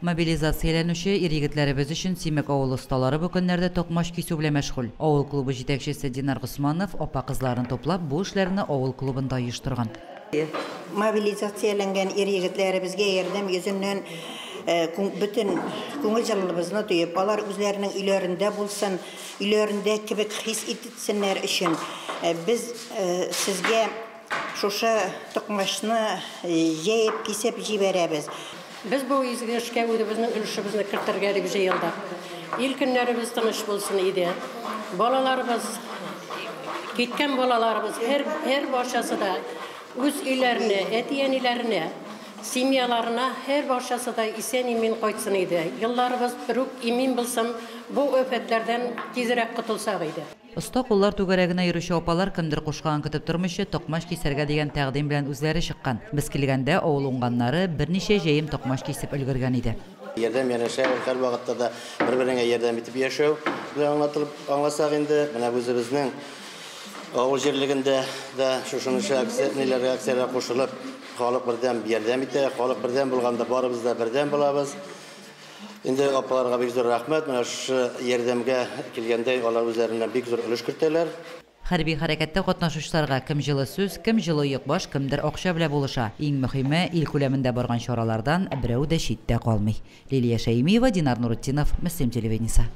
Мобилизацияләнүче ир-егетләребез өчен Симек авылы осталары бу көннәрдә токмач кисү белән мәшгуль. Авыл клубы җитәкчесе Динар Госманов апа-кызларын туплап, бу эшләрне авыл клубында оештырган. Мобилизацияләнгән ир-егетләребезгә ярдәм йөзеннән бөтен күңел җылылыбызны тоеп, алар үзләренең өйләрендә булсын, өйләрендә кебек хис итсеннәр өчен без сезгә шушы токмачны җәеп кисеп җибәрәбез. Без бу изге эшкә үзебезнең өлешебезне кертергә дип җыелдык. Ил көннәребез тыныч булсын иде. Балаларыбыз, киткән балаларыбыз һәр барчасы да үз өйләренә, әти-әниләренә, семьяларына һәр барчасы да исән-имин кайтсын иде. Елларыбыз берүк имин булсын, бу афәтләрдән тизрәк котылсак иде. Оста куллар түгәрәгенә йөрүче апалар кемдер кушканын көтеп тормыйча, токмач кисәргә дигән тәкъдим белән үзләре чыккан. Без килгәндә авыл уңганнары берничә җәем токмач кисеп өлгергән иде. Ярдәм янәшә һәр вакытта да бер-береңә ярдәм итеп яшәү белән аңлатылып аңласак инде, менә үзебезнең авыл җирлегендә дә шушынча акция, акцияләр кушылып, халык бердәм ярдәм итә, халык бердәм булганда барыбыз да бердәм булабыз. Инде апаларга бик зур рәхмәт, менә шушы ярдәмгә килгәндә алар үзләреннән бик зур өлеш кертәләр. Хәрби хәрәкәттә катнашучыларга кем җылы сүз, кем җылы оекбаш, кемдер акча белән булыша. Иң мөһиме, ил күләмендә барган чаралардан берәү дә читтә калмый. Лилия Шәймиева, Динар Нурутдинов, Мөслим телевидениесе.